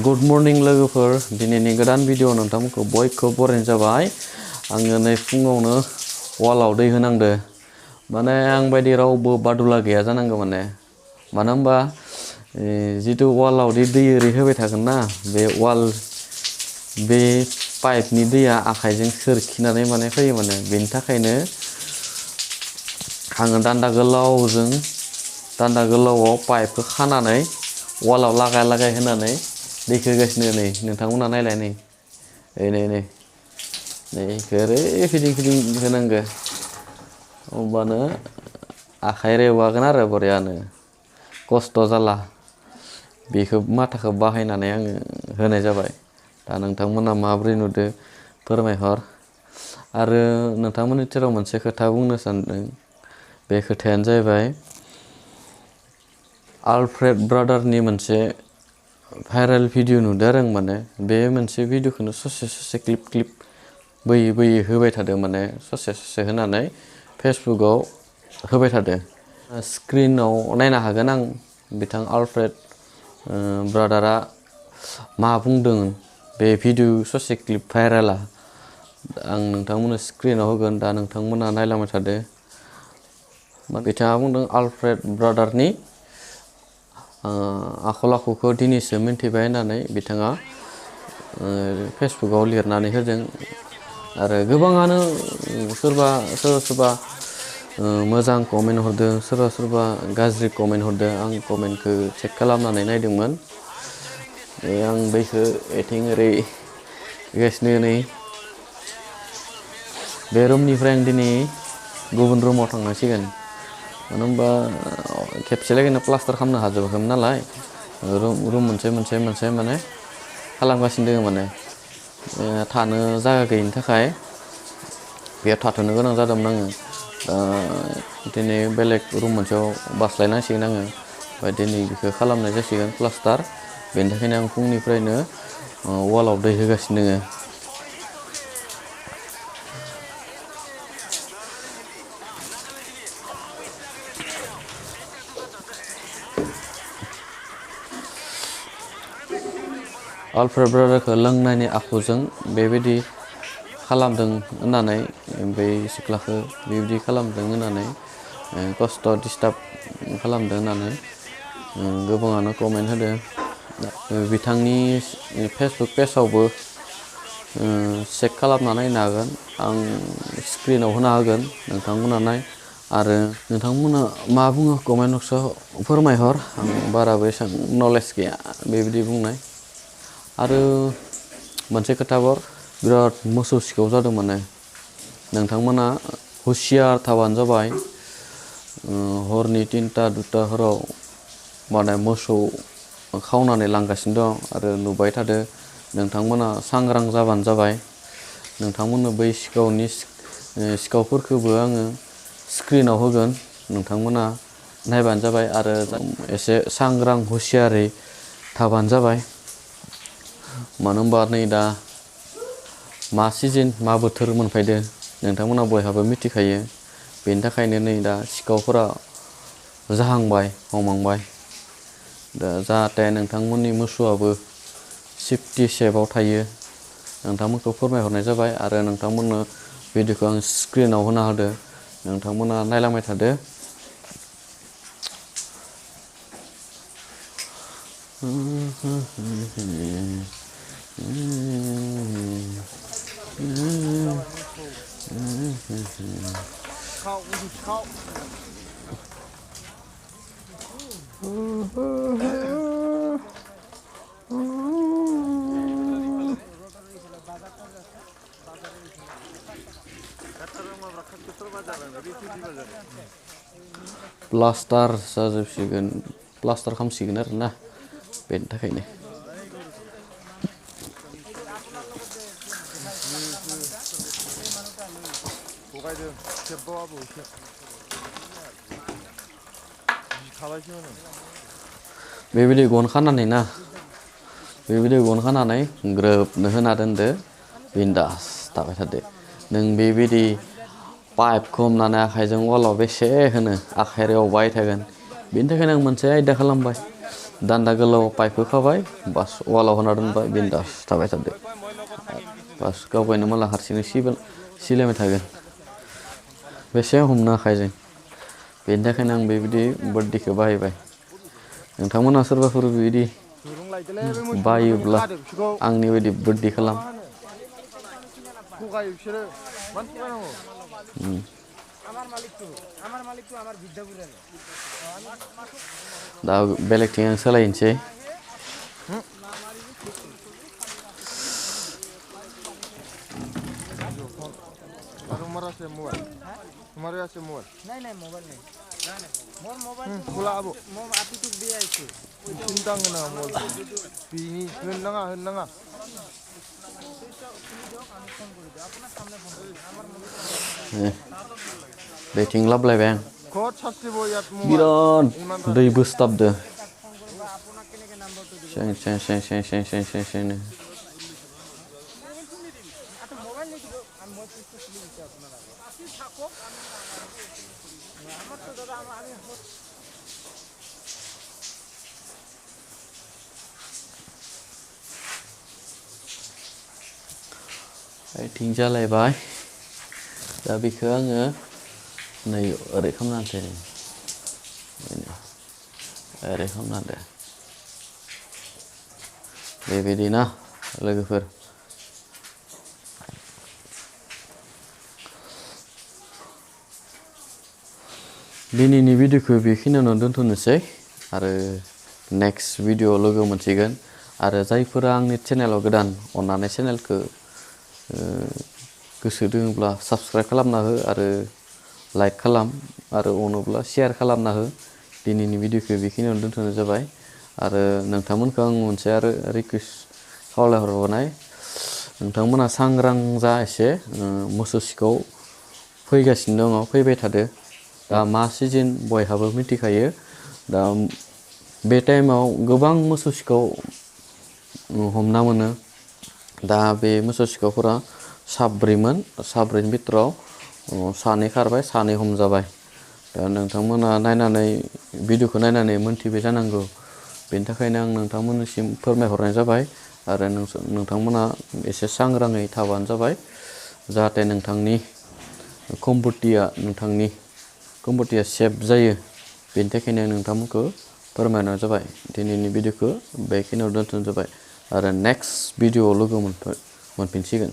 Good morning लोगोफोर दिनैनि गोदान भिडिअ नोंथांमोनखौ बयखौ बरायनाय जाबाय आङो नै फुङावनो वालाव दै होनांदो माने आं बायदि रावबो बादुला गैया जानांगौ मानो होनबा जितु वालाव दै ओरै होबाय थागोन ना बे वाल बे पाइपनि दैया आखाइजों सोरखिनानै माने फैयो माने बेनि थाखायनो आङो दान्दा गोलावाव पाइपखौ खानानै वालाव लागाय होनानै दैखौ होगासिनो नै नोंथांमोना नायलाय नै ओरै फिदिं होनांगो होमबानो आखाइ रेबागोन आरो बरियानो खस्थ' जाला बेखौ माथाखौ बाहायनानै आङो होनाय जाबाय दा नोंथांमोना माब्रै नुदो फोरमायहर आरो नोंथांमोननि सेराव मोनसे खोथा बुंनो सानदों बे खोथायानो जाहैबाय आलफ्रेड ब्रादारनि मोनसे भाइरेल भिडिअ नुदों आरो आं माने बे मोनसे भिडिअखौनो ससे क्लिप बोयै होबाय थादों माने ससे होनानै फेसबुकआव होबाय थादों स्क्रिनाव नायनो हागोन आं बिथां आलफ्रेड ब्रादारा मा बुंदों बे भिडिअ ससे क्लिप भाइरेला आं नोंथांमोननो स्क्रिनाव होगोन दा नोंथांमोना नायलांबाय थादो बिथाङा बुंदों आलफ्रेड ब्रादारनि आखल आखुखौ दिनैसो मिन्थिबाय होननानै बिथाङा फेसबुकआव लिरनानै होदों आरो गोबाङानो सोरबा मोजां कमेन्ट हरदों सोरबा गाज्रि कमेन्ट हरदों आं कमेन्टखौ चेक खालामनानै नायदोंमोन आं बैखौ एथिं ओरै गासिनो नै बे रुमनिफ्राय आं दिनै गुबुन रुमाव थांनांसिगोन मानो होनबा खेबसे लागैनो प्लास्टार खालामनो हाजोबाखैमोन नालाय रुम मोनसे माने खालामगासिनो दङ माने थानो जायगा गैयिनि थाखाय बेयाव थाथ'नो गोनां जादोंमोन आङो दिनै बेलेग रुम मोनसेयाव बास्लायनांसिगोन आङो ओमफ्राय दिनै बेखौ खालामनाय जासिगोन प्लास्टार बेनि थाखायनो आं फुंनिफ्रायनो वालाव दै होगासिनो दङ आलफ्रेड ब्रादारखौ लोंनायनि आखुजों बेबायदि खालामदों होननानै बै सिख्लाखौ बेबायदि खालामदों होननानै खस्थ' डिस्टार्ब खालामदों होननानै गोबाङानो कमेन्ट होदों बिथांनि फेसबुक पेजआवबो चेक खालामना नायनो हागोन आं स्क्रिनाव होना होगोन नोंथांमोना नाय आरो नोंथांमोना मा बुङो कमेन्ट बक्सआव फोरमायहर आं बाराबो एसेबां नलेज गैया बेबायदि बुंनाय आरो मोनसे खोथाबाव बिराद मोसौ सिखाव जादों माने नोंथांमोना हुसियार थाबानो जाबाय हरनि 3टा 2टाफोराव माने मोसौ खावनानै लांगासिनो दं आरो नुबाय थादो नोंथांमोना सांग्रां जाबानो जाबाय नोंथांमोननो बै सिखावफोरखौबो आङो स्क्रिनाव होगोन नोंथांमोना नायबानो जाबाय आरो एसे सांग्रां हुसियारै थाबानो जाबाय मानो होनबा नै दा मा सिजन मा बोथोर मोनफैदो नोंथांमोना बयहाबो मिथिखायो बेनि थाखायनो नै दा सिखावफोरा जाहांबाय हमहांबाय दा जाहाथे नोंथांमोननि मोसौआबो सेफटि सेफआव थायो नोंथांमोनखौ फोरमायहरनाय जाबाय आरो नोंथांमोननो भिडिअखौ आं स्क्रिनाव होना होदो नोंथांमोना नायलांबाय थादो प्लास्टार जाजोबसिगोन प्लास्टार खालामसिगोन आरोना बेनि थाखायनो बेबायदि गन खानानै ग्रोबनो होना दोनदो बिन्दास थाबाय थादो नों बेबायदि पाइपखौ हमनानै आखाइजों वालाव बेसे होनो आखाइ रेवबाय थागोन बेनि थाखायनो आं मोनसे आयदा खालामबाय दान्दा गोलाव पाइप होखाबाय बास वालाव होना दोनबाय बिन्दास थाबाय थादो बास गावगायनो माला हारसिंनो सिलायबाय थागोन बेसे हमनो आखाइजों बेनि थाखायनो आं बेबायदि बोरदिखौ बाहायबाय नोंथांमोना सोरबाफोर बिदि बायोब्ला आंनि बायदि बोरदि खालाम दा बेलेगथिं आं सोलायनोसै तुम्हारा से मोबाइल तुम्हारे यहाँ से मोबाइल नहीं मोबाइल नहीं मोर मोबाइल खुला अब मोम आपी तो दिया इसे चिंता करना मोबाइल पीनी होन्नाङा बेथिं लाबलायबाय आं खद सास्तिबो यात बिराद दै बोसताबदो सें थिं जालायबाय दा बेखौ आङो नै ओरै खालामनानैसै ओरै खालामना बेबायदि ना लोगोफोर दिनैनि भिडिअखौ बेखिनियावनो दोनथ'नोसै आरो नेक्स्ट भिडिअ लोगो मोनसिगोन आरो जायफोरा आंनि चेनेलाव गोदान अन्नानै चेनेलखौ गोसो दोङोब्ला साबस्क्राइब खालामना हो आरो लाइक खालाम आरो अनोब्ला शेयार खालामना हो दिनैनि भिडिअखौ बेखिनियावनो दोनथ'नाय जाबाय आरो नोंथांमोनखौ आं मोनसे आरो रिकुवेस्ट खावलायहरबावनाय नोंथांमोना सांग्रां जा एसे मोसौ सिखाव फैगासिनो दङ फैबाय थादो दा मा सिजन बयहाबो मिथिखायो दा बे टाइमाव गोबां मोसौ सिखाव हमना मोनो दा बे मोसौ सिखावफोरा साब्रैनि बिथोराव सानै खारबाय सानै हमजाबाय दा नोंथांमोना नायनानै भिडिअखौ नायनानै मोनथिबाय जानांगौ बेनि थाखायनो आं नोंथांमोननिसिम फोरमायहरनाय जाबाय आरो नोंथांमोना एसे सांग्राङै थाबानो जाबाय जाहाथे नोंथांनि कम्पटिया सेफ जायो बेनि थाखायनो आं नोंथांमोनखौ फोरमायनाय जाबाय दिनैनि भिडिअखौ बेखिनियाव दोनथ'नाय जाबाय आरो नेक्स्ट भिडिअआव लोगो मोनफिनसिगोन